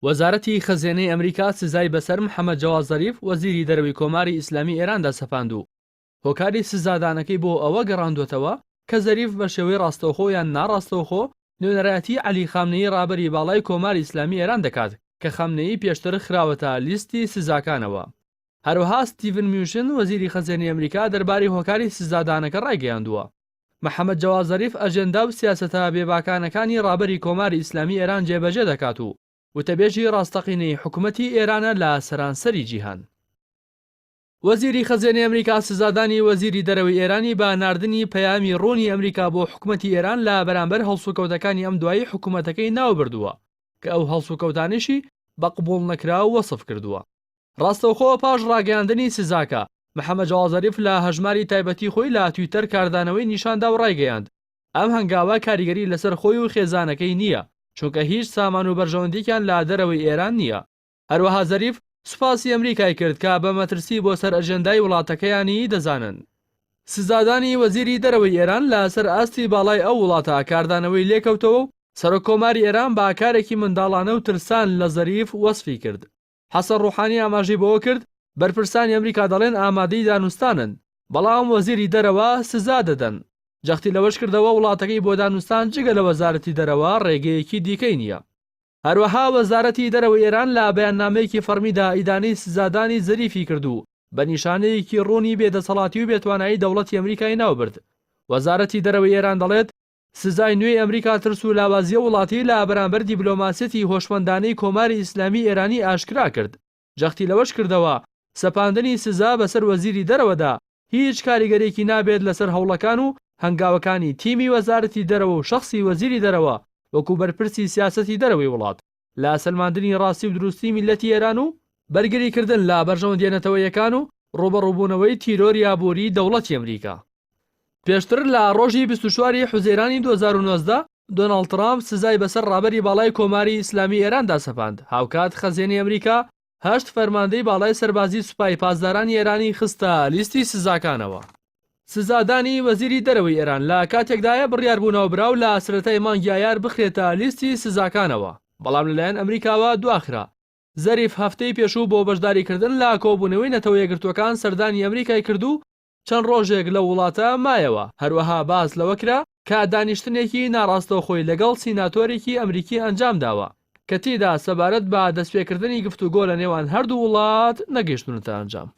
وەزارەتی خەزێنەی ئەمریکا سزای بەسەر محەمەد جەواد زەریف وەزیری دەرەوەی کۆماری ئیسلامی ئێراندا سەپاند و هۆکاری سزادانەکەی بۆ ئەوە گەڕاندووەتەوە کە زەریف بە شێوەی ڕاستەوخۆ یان ناڕاستەوخۆ نوێنەرایەتی عەلی خامنەیی ڕابەری باڵای کۆماری ئیسلامی ئێران دەکات کە خامنەیی پێشتر خراوەتە لیستی سزاکانەوە. هەروەها ستیڤن میوشن وەزیری خەزێنەی ئەمریکا دەربارەی هۆکاری سزادانەکە ڕایگەیاندووە محەمەد جەواد زەریف ئەجێندا و سیاسەتە بێباکانەکانی ڕابەری کۆماری ئیسلامی ئێران جێبەجێ دەکات و وتەبێژی ڕاستەقینەی حکومەتی ئێرانە لە سەرانسەری جیهان. وەزیری خەزێنەی ئەمریکا سزادانی وەزیری دەرەوەی ئێرانی بە ناردنی پەیامی ڕوونی ئەمریکا بۆ حکومەتی ئێران لە بەرامبەر هەڵسوکەوتەکانی ئەم دوایی حکومەتەکەی ناوبردووە کە ئەو هەڵسوکەوتانەشی بە قبوڵنەکراو وەسف کردووە. ڕاستەوخۆ پاش ڕاگەیاندنی سزاکە، محەمەد جەواد زەریف لە هەژماری تایبەتی خۆی لە تویتەر کاردانەوەی نیشاندا و ڕایگەیاند، ئەم هەنگاوە کاریگەری لەسەر خۆی و خێزانەکەی نییە، چونکە هیچ سامان و بەرژەوەندییەکیان لە دەرەوەی ئێران نییە. هەروەها زەریف سوپاسی ئەمریکای کرد کە بە مەترسی بۆ سەر ئەجێندای وڵاتەکەیانی دەزانن. سزادانی وەزیری دەرەوەی ئێران لە سەر ئاستی باڵای ئەو وڵاتە کاردانەوەی لێکەوتەوە و سەرۆککۆماری ئێران بە کارێکی منداڵانە و ترسان لە زەریف وەسفی کرد. حەسەن ڕوحانی ئاماژەی بەوە کرد، بەرپرسانی ئەمریکا دەڵێن ئامادەی دانوستانن، بەڵام وەزیری دەرەوە سزا دەدەن. جەختی لەوەش کردەوە وڵاتەکەی بۆ دانوستان جگە لە وەزارەتی دەرەوە ڕێگەیەکی دیکەی نییە. هەروەها وەزارەتی دەرەوەی ئێران لە بەیاننامەیەکی فەڕمیدا ئیدانەی سزادانی زەریفی کرد و بە نیشانەیەکی ڕوونی بێدەسەڵاتی و بێتوانایی دەوڵەتی ئەمریکای ناوبرد. وەزارەتی دەرەوەی ئێران دەڵێت، سزای نوێی ئەمریکا ترس و لاوازیی ئەو وڵاتەی لە بەرامبەر دیبلۆماسیەتی هۆشمەندانەی کۆماری ئیسلامی ئێرانی ئاشکرا کرد. جەختی لەوەش کردەوە، سەپاندنی سزا بەسەر وەزیری دەرەوەدا هیچ کاریگەریەکی نابێت لەسەر هەوڵەکان و هەنگاوەکانی تیمی وەزارەتی دەرەوە و شەخسی وەزیری دەرەوە وەکو بەرپرسی سیاسەتی دەرەوەی وڵات لە سەلماندنی ڕاستی و دروستی میللەتی ئێران و بەرگریکردن لە بەرژەوەندیە نەتەوەیەکان و ڕووبەڕووبوونەوەی تیرۆری ئابووری دەوڵەتی ئەمریکا. پێشتر لە ڕۆژی 24 ی حوزەیرانی 2019 دۆناڵد ترامپ سزای بەسەر ڕابەری باڵای کۆماری ئیسلامی ئێراندا سەپاند، هاوکات خەزێنەی ئەمریکا هەشت فەرماندەی باڵای سەربازی سوپای پاسدارانی ئێرانی خستە لیستی سزاکانەوە. سزادانی وەزیری دەرەوەی ئێران لە کاتێکدایە بڕیاربوو ناوبراو لە سەرەتای مانگی ئایار بخرێتە لیستی سزاکانەوە، بەڵام لەلایەن ئەمریکاوە دواخرا. زەریف هەفتەی پێشوو بۆ بەشداریکردن لە کۆبوونەوەی نەتەوە یەکگرتووەکان سەردانی ئەمریکای کرد و چەند ڕۆژێک لەو وڵاتە مایەوە، هەروەها باس لەوە کرا کە دانیشتنێکی ناڕاستەوخۆی لەگەڵ سیناتۆرێکی ئەمریکی ئەنجامداوە کە تێیدا سەبارەت بە دەستپێکردنی گفتوگۆ لە نێوان هەردوو وڵات نەگەیشتوونەتە ئەنجام.